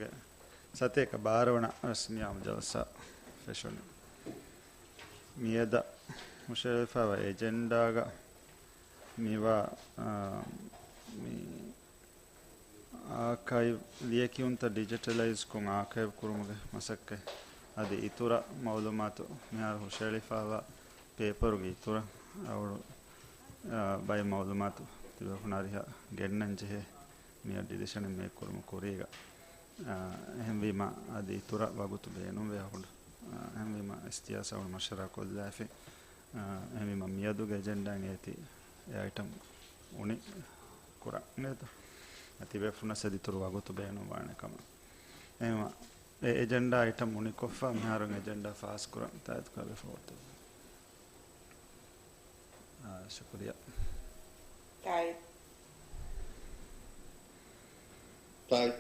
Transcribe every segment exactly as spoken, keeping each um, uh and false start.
ގެ ސަތޭކަ ބާރަ ވަނަ ރަސްމީ އާއްމު ޖަލްސާ ފެށުނީ. މިއަދަށް ހުށަހެޅިފައިވާ އެޖެންޑާގަ މިވާ، އާ، މި އާކައިވް ލިޔެކިޔުންތައް ޑިޖިޓަލައިޒްކޮށް އާކައިވް ކުރުމުގެ މަސައްކަތް. އަދި އިތުރަށް މައުލޫމާތު މިހާރު ހުށަހެޅިފައިވާ ޕޭޕަރުގެ އިތުރަށް އަޅު، އާ، ބައެއް މައުލޫމާތު ތިބޭފުޅުންނަށް އަރިހަށް ގެންނަން ޖެހޭ. މިއަށް ޑިސިޝަނެއް މޭކް ކުރުމުގެ ކުރީގަ، އާ، އެހެންވީމަ އަދި އިތުރަށް ވަގުތު ބޭނުންވޭ އަޅުގަނޑު. އާ، އެހެންވީމަ އިސްތިޔާސާ އަޅުގަނޑު މަޝްވަރާ ކޮށްލާފި. އާ، އެހެންވީމަ މިއަދުގެ އެޖެންޑާއިން އޭތި އެ އައިޓަމް އުނި ކުރަން ނޭތޯ. ތިބޭފުޅުންނަށް އަދި އިތުރު ވަގުތު ބޭނުންވާނެ ކަމަށް. އެހެންވީމަ އެ އެޖެންޑާ އައިޓަމް އުނިކޮށްފަ މިހާރު އެޖެންޑާ ފާސް ކުރަން ތާއީދު ކުރެވިފަ އޮތް. އާ، ޝުކުރިއްޔާ. ތާއީދު. ތާއީދު.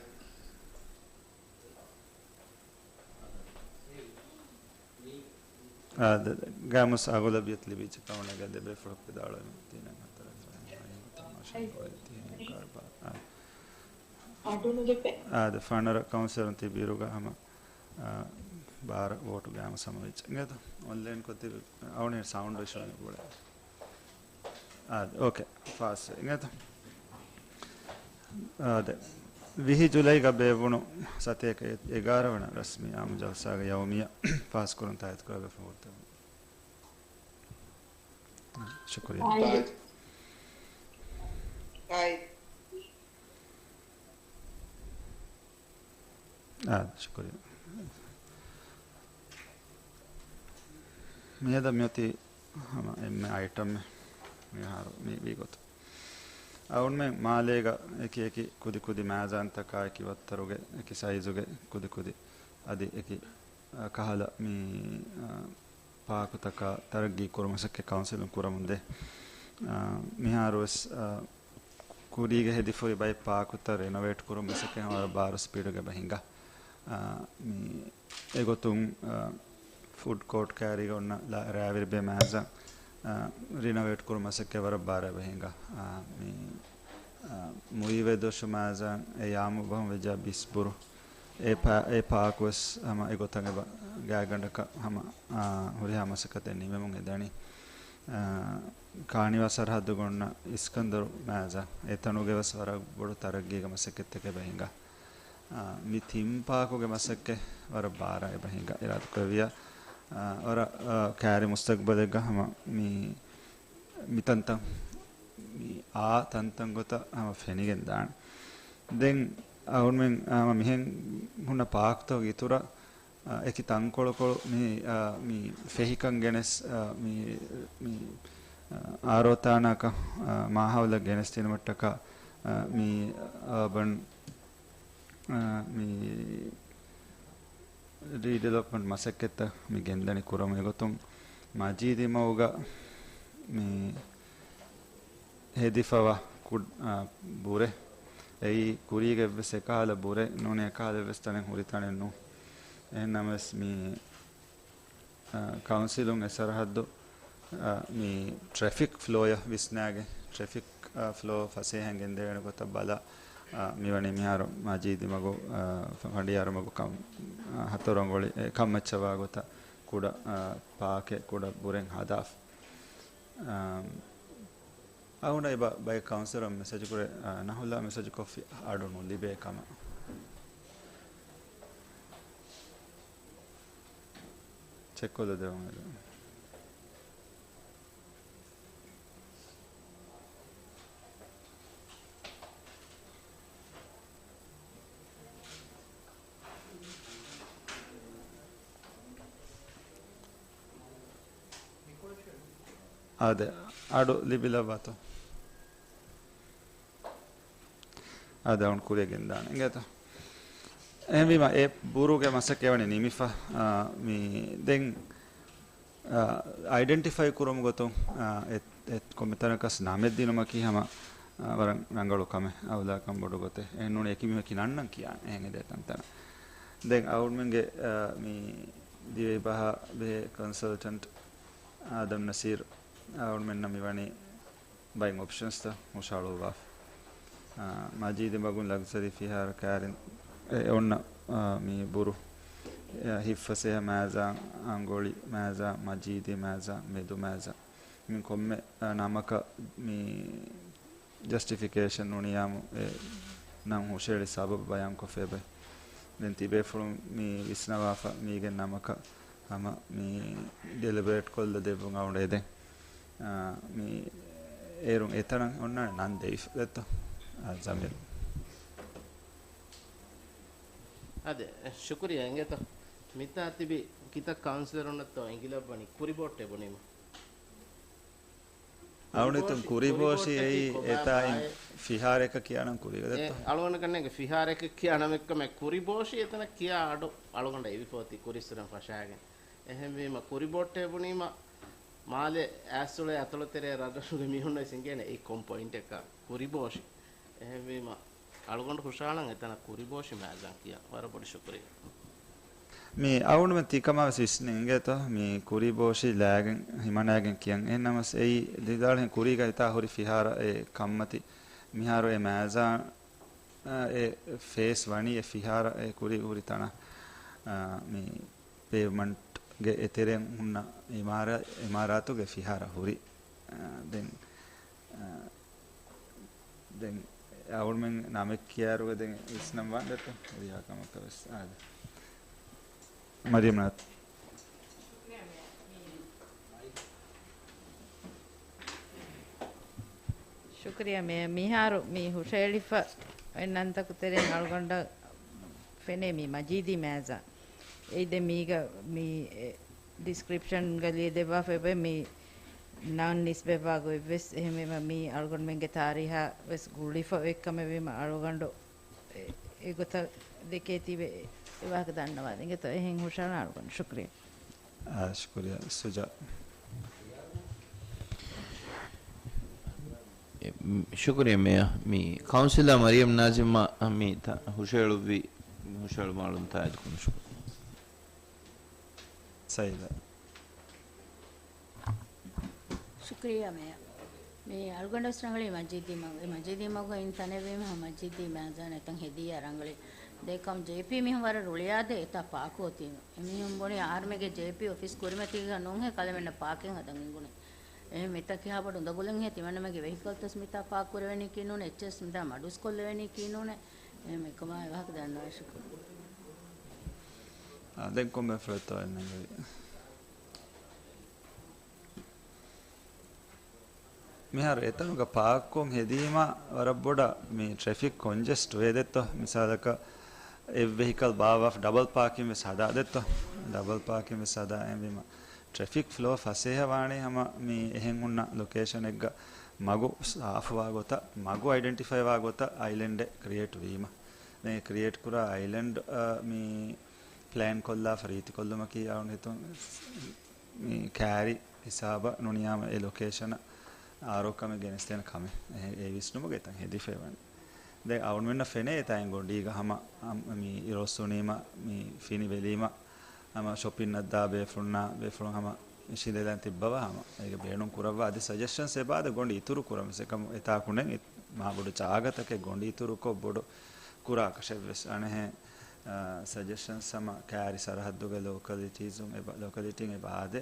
އާ، ދެ-، ގާމުސް އަޣުލަބިއްޔަތު ލިބިއްޖެ ކަމަށް ނޭނގެ ދެބޭފުޅަކު ވިދާޅުވެމުން ތީނަ ހަތަރަ ތަމާޝާ ކޮއެ ތީ ކާރބާ. އާ. އާ، ދެ ފަނަރަ ކައުންސިލުން ތިބި އިރުގަ ހަމަ އާ، ބާރަ ވޯޓު ގާމުސް ހަމަވެއްޖެ. އިނގޭތަ؟ އޮންލައިން ކޮށް ތިބި އަވަނީ ސައުންޑް އިޝޫ އިނގޭ ގުޅޭ. އާ، އޯކޭ. ފާސް. އިނގޭތަ؟ އާ، ދެ. ވިހި ޖުލައިގަ ބޭއްވުނު ސަތޭކަ އެ-، އެގާރަ ވަނަ ރަސްމީ އާއްމު ޖަލްސާގެ ޔައުމިއްޔާ ފާސްކުރަން ތާއީދު ކުރެވިފަ ހުރި. ޝުކުރިއްޔާ. ތާއީދު. ތާއީދު. އާ، ޝުކުރިއްޔާ. މިއަދަށް މިއޮތީ ހަމަ އެންމެ އައިޓަމެއް މިހާރު މި ވީ ގޮތުން. އަޅުގަނޑުމެން މާލޭގަ އެކި އެކި ކުދި ކުދި މައިޒާންތަކާ އެކި ވައްތަރުގެ އެކި ސައިޒުގެ ކުދި ކުދި އަދި އެކި، އާ، ކަހަލަ މި، އާ، ޕާކުތަކާ ތަރައްގީ ކުރުމަށް މަސައްކަތް ކައުންސިލުން ކުރަމުންދޭ. އާ، މިހާރުވެސް، އާ، ކުރީގަ ހެދިފައި ބައެއް ޕާކުތައް ރެނޮވޭޓް ކުރުމަށް މަސައްކަތް ވަރަށް ބާރު ސްޕީޑުގަ ބަހިނގާ. އާ، މި އެގޮތުން، އާ، ފުޑް ކޯޓް ކައިރީގަ އޮންނަ ލާ-، ރާވިރިބޭ މައިޒާން، އާ، ރިނޮވޭޓް ކުރުމަށް މަސައްކަތް ވަރަށް ބާރަށް ބަހިނގާ. އާ، މި، އާ، މުއިއްޔަދު ދޮށު މައިޒާން އެ ޔާމު ބަހުން ވެއްޖާ ބިސްބުރު އެ ޕާ-، އެ ޕާކުވެސް ހަމަ އެގޮތަށް އެބަ ގާތްގަނޑަކަށް ހަމަ، އާ، ހުރިހާ މަސައްކަތެއް ނިމެމުން އެދަނީ. އާ، ކާނިވާ ސަރަހައްދުގަ އޮންނަ އިސްކަންދަރު މައިޒާ އެތަނުގެ ވެސް ވަރަށް ބޮޑު ތަރައްގީގެ މަސައްކަތްތަކެއް އެބަ ހިނގާ. އާ، މި ތިން ޕާކުގެ މަސައްކަތް ވަރަށް ބާރަށް އެބަ ހިނގާ. އިރާދަކުރެއްވިއްޔާ، އާ، ވަރަށް، އާ، ކައިރި މުސްތަގްބަލެއްގަ ހަމަ މި މި ތަންތަން، މި އާ ތަންތަން ގޮތަށް ހަމަ ފެނިގެން ދާނެ. ދެން އަހުންމެން ހަމަ މިހެން ހުންނަ ޕާކްތަކުގެ އިތުރަށް، އާ، އެކި ތަންކޮޅުކޮޅު މި، އާ، މި ފެހިކަން ގެނެސް، އާ، މި، މި، އާ، އާރޯތާނަކަށް، އާ، މާހައުލަށް ގެނެސްދިނުމަށްޓަކާ، އާ، މި އާބަން އާ، މި ރީޑިވެލޮޕްމަންޓް މަސައްކަތްތައް މި ގެންދަނީ ކުރަމުން. އެގޮތުން މަޖީދީ މަގުގަ މި ހެދިފަވާ ކުޑަ-، އާ، ބުރެއް، އެއީ ކުރީގެ އެއްވެސް އެކަހަލަ ބުރެއް ނޫނީ، އެކަހަލަ އެއްވެސް ތަނެއް ހުރި ތަނެއް ނޫން. އެހެންނަމަވެސް މި އާ، ކައުންސިލުން އެ ސަރަހައްދު، އާ، މި ޓްރެފިކް ފްލޯއަށް ވިސްނާގެން، ޓްރެފިކް، އާ، ފްލޯ ފަސޭހައިން ގެންދެވޭނެ ގޮތަށް ބަލާ، އާ، މިވަނީ މިހާރު މަޖީދީ މަގު، އާ، ފަނޑިޔާރު މަގު ކަން، އާ، ހަތަރު ރަނގަޅު، އެ، ކަންމައްޗަށް ވާ ގޮތަށް ކުޑަ، އާ، ޕާކެއް ކުޑަ ބުރެއް ހަދާފަ. އާ، އަހުންނަށް އެބަ ބައެއް ކައުންސިލަރުން މެސެޖު ކުރޭ، އާ، ނަހުލާ މެސެޖު ކޮށްފި އަޑު ނުލިބޭ ކަމަށް. ޗެކްކޮށްލަ ދެވަން. އާދެ، އަޑު ލިބިލައްވާތޯ؟ އާދެ، އަޅުން ކުރިއަށް ގެންދާނެ. އިނގޭތަ؟ އެހެންވީމަ، އެ ބުރުގެ މަސައްކަތް ވަނީ ނިމިފަ. އާ، މި، ދެން، އާ، އައިޑެންޓިފައި ކުރުމުގެ ގޮތުން، އާ، އެ، އެ ކޮންމެ ތަނަކަސް ނަމެއް ދިނުމަކީ ހަމަ، އާ، ވަރަށް ރަނގަޅު ކަމެއް، އައުލާކަން ބޮޑު ގޮތެއް. އެހެންނޫނީ އެކި މީހަކީ ނަންނަން ކިޔާނެ. އެހެން އެދޭ ތަންތަނަށް. ދެން އަހުންމެންގެ، އާ، މި ދިވެހި ބަހާ ބެހޭ ކޮންސަލްޓަންޓް އާދަމް ނަސީރު އަހުންމެންނަށް މިވަނީ ބައެއް އޮޕްޝަންސްތައް ހުށަހަޅުއްވާފަ. އާ، މަޖީދީ މަގުން ލަގްޒަރީ ފިހާރަ ކައިރިން އެ އޮންނަ، އާ، މި ބުރު، އެ ހިތްފަސޭހަ މައިޒާން، އަނގޮޅި މައިޒާން، މަޖީދީ މައިޒާން، މެދު މައިޒާން. މި ކޮންމެ، އާ، ނަމަކަށް މި ޖަސްޓިފިކޭޝަން ނުނިޔާމު އެ ނަން ހުށައެޅި ސަބަބު ބަޔާންކޮށްފައިބައި. ދެން ތިބޭފުޅުން މި ވިސްނަވާފަ މީގެ ނަމަކަށް ހަމަ މި ޑެލިބަރޭޓް ކޮށްލަ ދެއްވުން އައުނޑޭ ދެން. އާ، މި އޭރުން އެތަނަށް އޮންނާނެ ނަން ދެވިފަ ދެއްތޯ؟ އާ، ޒަމީލް. އާދެ، ޝުކުރިއްޔާ އިނގޭތޯ. މިތާ ތިބި ކިތައް ކައުންސިލަރުންނަށްތޯ އެނގިލައްވަނީ ކުރިބޯށޭ ބުނީމަ. އަޅުނިތުން ކުރިބޯށި، ކުރިބޯށި އެއީ ކޮބާ އެތާ އިން ބާއޭ؟ ފިހާރައަކަށް ކިޔާ ނަން ކުރީގަ ދެއްތޯ؟ އެ، އަޅުގަނޑަކަށް ނޭނގެ ފިހާރައަކަށް ކިޔާ ނަމެއްކަމެއް ކުރިބޯށި އެތަނަށް ކިޔާ އަޑު އަޅުގަނޑަށް އެވިފަ އޮތީ ކުރިއްސުރެން ފަށާގެން. އެހެންވީމަ ކުރިބޯށޭ ބުނީމަ މާލެ އާސްއުޅޭ އަތޮޅު ތެރޭ ރަށްރަށުގެ މީހުންނަށް ވެސް އިނގޭނެ އެއީ ކޮން ޕޮއިންޓެއްކަ ކުރިބޯށި. އެހެންވީމަ އަޅުގަނޑު ހުށައަޅަން އެތަނަށް ކުރިބޯށި މައިޒާން ކިޔާ. ވަރަށް ބޮޑަށް ޝުކުރިއްޔާ. މި އަޅުގަނޑުމެން ތިކަމާ ވެސް ވިސްނި އިނގޭތޯ، މި ކުރިބޯށި ލާގެން ހިމަނައިގެން ކިޔަން. އެހެންނަމަސް އެއީ ދިދާޅު ހެން ކުރީގަ އެތާ ހުރި ފިހާރަ އެ ކަންމަތި މިހާރު އެ މައިޒާން، އާ، އެ ފޭސް ވަނީ އެ ފިހާރަ އެ ކުރި ހުރި ތަނަށް، އާ، މި ޕޭވްމަންޓްގެ އެތެރެއިން ހުންނަ އިމާރާ-، އިމާރާތުގެ ފިހާރަ ހުރި. އާ، ދެން، އާ، ދެން އަޅުމެން ނަމެއް ކިޔާއިރުގަ ދެން ވިސްނަން ވާން ދެއްތޯ؟ ހުރިހާ ކަމަކަށް ވެސް. އާދެ. މަރިޔަމް ނާތް. ޝުކުރިއްޔާ މޭޔަރ. މިހާރު މި ހުށައެޅިފަ އޮތް ނަންތަކު ތެރެއިން އަޅުގަނޑަށް ފެނޭ މި މަޖީދީ މައިޒާން. އެއީ ދެން މީގަ މި، އެ، ޑިސްކްރިޕްޝަންގަ ލިޔެދެއްވާފައި އެބަ މި ނަން ނިސްބަތްވާ ގޮތްވެސް. އެހެންވީމަ މީ އަޅުގަނޑުމެންގެ ތާރީހާ ވެސް ގުޅިފަ އޮތްކަމެއްވީމަ އަޅުގަނޑު އެ، އެގޮތަށް ދެކޭތީވެ އެ ވާހަކަ ދަންނަވާލި އިނގޭތޯ. އެހެން ހުށަހަޅާ އަޅުގަނޑު. ޝުކުރިއްޔާ. އާ، ޝުކުރިއްޔާ. ސުޖާ. އެ، މް، ޝުކުރިއްޔާ މޭޔަރ. މި ކައުންސިލަރ މަރިޔަމް ނާޒިމްއަށް މި ތަ-، ހުށައެޅުއްވި، ހުށައެޅުމަށް އަޅުން ތާއީދު ކުރަން. ޝުކުރިއްޔާ. ސައިލަ. ޝުކުރިއްޔާ މޭޔަރ. މި އަޅުގަނޑުވެސް ރަނގަޅީ މަޖީދީ މަގު. އެ މަޖީދީ މަގު އިން ތަނެއްވީމަ މަޖީދީ މައިޒާން އެތަން ހެދިއްޔާ ރަނގަޅީ. ދެއްކަމް ޖޭޕީ މީހުން ވަރަށް ރުޅިއާދޭ އެތާ ޕާކު އޮތީމަ. އެމީހުން ބުނީ އާރްމީގެ ޖޭޕީ އޮފީސް ކުރިމަތީގަ ނޫންހޭ ކަލޭމެންނަށް ޕާކިން ހަދަން އެނގުނީ. އެހެން މިތައް ކިހާ ބޮޑު އުނދަގުލެއްހޭ ތިމަންނަމެންގެ ވެހިކަލްތައް ވެސް މިތާ ޕާކް ކުރެވެނީކީ ނޫނޭ، އެއްޗެއް ވެސް މިތާ މަޑުވެސް ކޮށްލެވެނީކީ ނޫނޭ. އެހެން އެކަމާ އެ ވާހަކަ ދަންނަވާ. ޝުކުރިއްޔާ. އާ، ދެން ކޮންމެ ފުރަތަމަ ނަންގަވި. މިހާރު އެތަނުގަ ޕާކްކޮށް ހެދީމަ ވަރަށް ބޮޑަށް މި ޓްރެފިކް ކޮންޖެސްޓް ވޭ ދެއްތޯ. މިސާލަކަށް އެއް ވެހިކަލް ބާއްވާފަ ޑަބަލް ޕާކިން ވެސް ހަދާ ދެއްތޯ. ޑަބަލް ޕާކިން ވެސް ހަދާ އެހެންވީމަ ޓްރެފިކް ފްލޯ ފަސޭހަ ވާނީ ހަމަ މި އެހެން ހުންނަ ލޮކޭޝަނެއްގަ މަގު ސާފުވާ ގޮތަށް، މަގު އައިޑެންޓިފައިވާ ގޮތަށް އައިލެންޑެއް ކްރިއޭޓް ވީމަ. ދެން އެ ކްރިއޭޓް ކުރާ އައިލެންޑް، އަ، މި ޕްލޭން ކޮށްލާފަ ރީތިކޮށްލުމަކީ އަޅުން ހިތުން މި ކާރި ހިސާބަށް ނުނިޔާމަ އެ ލޮކޭޝަނަށް އާރޯ ކަމެއް ގެނެސްދޭނެ ކަމެއް. އެ، އެ ވިސްނުމުގަ އެތަން ހެދިފައިވަނީ. ދެން އަޅުމެންނަށް ފެނޭ އެތާއިން ގޮނޑީގަ ހަމަ، ހަމަ މި ރޮސް އުނީމަ، މި ފިނި ވެލީމަ، ހަމަ ޝޮޕިން އައްދާ ބޭފުޅުންނާ، ބޭފުޅުން ހަމަ އިށީނދެލަން ތިއްބަވާ ހަމަ އޭގެ ބޭނުން ކުރައްވާ އަދި ސަޖެޝަންސް އެބާދެ ގޮނޑި އިތުރު ކުރަން ވެސް އެކަމު އެތާކުންނެއް މާ ބޮޑު ޗާގަތަކެއް ގޮނޑި އިތުރުކޮށް ބޮޑު ކުރާކަށެއް ވެސް އަނެހެން، އާ، ސަޖެޝަންސް ހަމަ ކާރި ސަރަހައްދުގެ ލޯކަލިޓީޒުން އެބަ-، ލޯކަލިޓީން އެބާދެ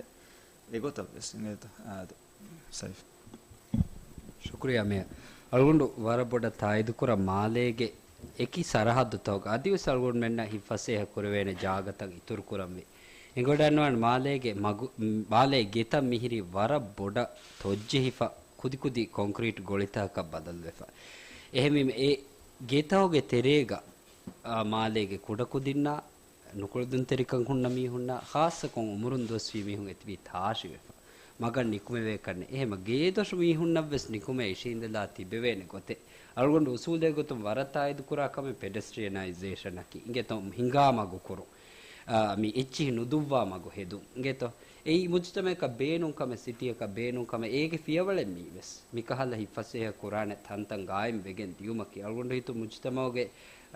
އެގޮތަށް ވެސް އިނގޭތަ؟ އާދެ. ސައިފް. ޝުކުރިއްޔާ މޭޔަރ. އަޅުގަނޑު ވަރަށް ބޮޑަށް ތާއީދުކުރަން މާލޭގެ އެކި ސަރަހައްދުތަކުގަ އަދިވެސް އަޅުގަނޑުމެންނަށް ހިތްފަސޭހަ ކުރެވޭނެ ޖާގަތައް އިތުރުކުރަންވީ. އެނގިވަޑައިގަންނަވާނެ މާލޭގެ މަގު-، މާލޭ ގެތައް މިހިރީ ވަރަށް ބޮޑަށް ތޮއްޖެހިފަ ކުދިކުދި ކޮންކްރީޓް ގޮޅިތަކަށް ބަދަލުވެފަ. އެހެންވީމަ އެ ގެތަކުގެ ތެރޭގަ، އާ، މާލޭގެ ކުޑަކުދިންނާ ނުކުޅެދުންތެރިކަން ހުންނަ މީހުންނާ، ޚާއްޞަކޮށް އުމުރުން ދުވަސްވީ މީހުން އެތިބީ ތާށިވެފަ. މަގަށް ނިކުމެވޭކަށްނެއް. އެހެމަ ގޭދޮށު މީހުންނަށްވެސް ނިކުމެ އިށީނދެލާ ތިބެވޭނެ ގޮތެއް. އަޅުގަނޑު އުސޫލެއް ގޮތުން ވަރަށް ތާއީދުކުރާ ކަމެއް ޕެޑެސްޓްރިއަނައިޒޭޝަނަކީ. އިނގޭތޯ ހިނގާ މަގު ކުރުން. އާ، މި އެއްޗިހި ނުދުއްވާ މަގު ހެދުން. އިނގޭތޯ އެއީ މުޖުތަމައަކަށް ބޭނުން ކަމެއް، ސިޓީއަކަށް ބޭނުން ކަމެއް. އޭގެ ފިޔަވަޅެއް މީވެސް. މިކަހަލަ ހިތްފަސޭހަ ކުރާނެ ތަންތަން ގާއިމް ވެގެން ދިޔުމަކީ އަޅުގަނޑު ހިތު މުޖުތަމައުގެ،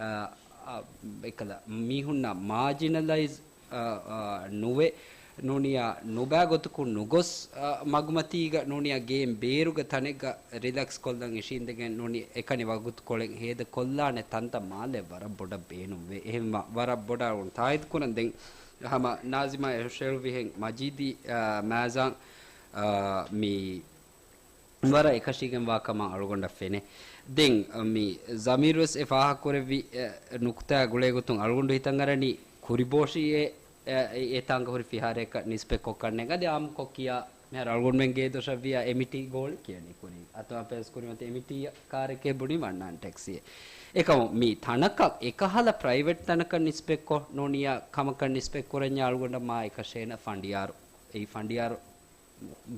އާ، އާ، އެކަލަ މީހުންނަށް މާޖިނަލައިޒް، އާ، އާ، ނުވެ، ނޫނިޔާ ނުބައި ގޮތަކުން ނުގޮސް، އަ، މަގުމަތީގަ ނޫނިޔާ ގޭން ބޭރުގެ ތަނެއްގަ ރިލެކްސް ކޮށްލަން އިށީނދެގެން ނޫނި އެކަނި ވަގުތުކޮޅެއް ހޭދަ ކޮށްލާނެ ތަންތަން މާލެ ވަރަށް ބޮޑަށް ބޭނުންވޭ. އެހެން ވަ-، ވަރަށް ބޮޑަށް އަޅުން ތާއީދު ކުރަން. ދެން ހަމަ ނާޒިމާ އެ ހުށައެޅުއްވިހެން މަޖީދީ، އާ، މާޒާން، އާ، މި ވަރަށް އެކަށީގެންވާ ކަމަށް އަޅުގަނޑަށް ފެނޭ. ދެން، މި ޒަމީރުވެސް އެ ފާހަގަކުރެއްވި، އެ، ނުކުތާ ގުޅޭގޮތުން އަޅުގަނޑު ހިތަށް އަރަނީ ކުރިބޯށި އެ، އެ، އެ ތާނގަ ހުރި ފިހާރައަކަށް ނިސްބަތްކޮށް ކަންނޭނގެ އަދި އާއްމުކޮށް ކިޔާ މިހާރު އަޅުގަނޑުމެން ގޭދޮށަށްވިޔާ އެމިޓީ ގޯޅި ކިޔަނީ ކުރީ. އަތޮޅާ ޕޭސް ކުރިމަތި އެމިޓީއަށް ކާރެކޭ ބުނި ވަންނާން ޓެކްސީއެއް. އެކަމު މި ތަނަކަށް އެކަހަލަ ޕްރައިވެޓް ތަނަކަށް ނިސްބަތްކޮށް ނޫނިޔާ ކަމަކަށް ނިސްބަތް ކުރަންޏާ އަޅުގަނޑަށް މާ އެކަށޭނަ ފަނޑިޔާރު. އެއީ ފަނޑިޔާރު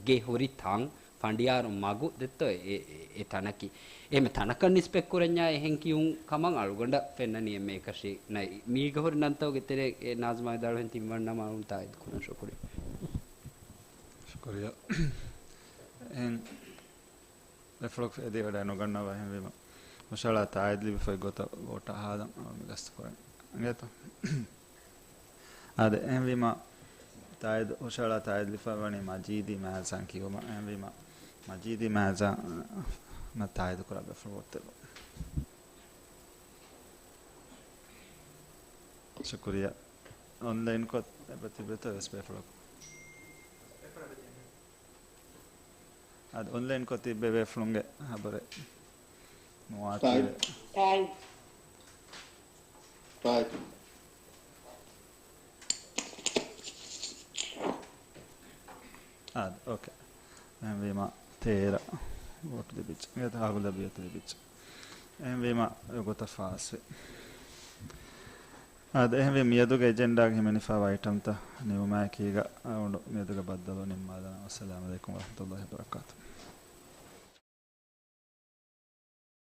ގެ ހުރި ތަން ފަނޑިޔާރު މަގު ދެއްތޯ އެ، އެ، އެ ތަނަކީ. އެހެން ތަނަކަށް ނިސްބަތްކުރަންޏާ އެހެން ކިޔުން ކަމަށް އަޅުގަނޑަށް ފެންނަނީ އެންމެ އެކަށީ ނައި. މީގަ ހުރި ނަންތައުގެ ތެރޭ އެ ނާޒިމާ ވިދާޅުވެން ތިންވަންނަމަ އަޅުން ތާއީދު ކުރަން. ޝުކުރިއްޔާ. ޝުކުރިއްޔާ. އެހެން އެފް އެ ދިވެޑަ ނުގަންނަވާ އެހެންވީމަ، ހުށަހަޅާ ތާއީދު ލިބިފައި ގޮތަށް ވޯޓަށް ހާލަން އަޅުން ގަސްތު ކުރަން. އިނގޭތޯ؟ އާދެ، އެހެންވީމަ، ތާއީދު، ހުށަހަޅާ ތާއީދު ލިބިފައި ވަނީ މަޖީދީ މާޒާން ކިޔުމަށް. އެހެންވީމަ، މަޖީދީ މާޒާން ތާއީދު ކުރާ ބޭފުޅުން ވޯޓް ދެއްވާ. ޝުކުރިއްޔާ. އޮންލައިންކޮށް އެބަ ތިބޭތޯ ވެސް ބޭފުޅަކު. އަދި އޮންލައިންކޮށް ތިއްބެވޭފުޅުންގެ ހަބަރެއް ނުވާތީވެ. ތާއީދު. ތާއީދު. އާދެ، އޯކޭ. އެހެންވީމަ ތޭރަ ވޯޓު ލިބިއްޖެ. އެތައް އަޣުލަބިއްޔަތު ލިބިއްޖެ. އެހެންވީމަ އެގޮތަށް ފާސްވި. އާދެ، އެހެންވީ މިއަދުގެ އެޖެންޑާގެ ހިމެނިފާވާ އައިޓަމްތައް ނިމުމާއެކީގަ އަޅުގަނޑު މިއަދުގެ ބައްދަލުވުން ނިންމާލަން. އައްސަލާމު ޢަލައިކުމް ވަރަޙްމަތުﷲި ވަބަރަކާތުހު.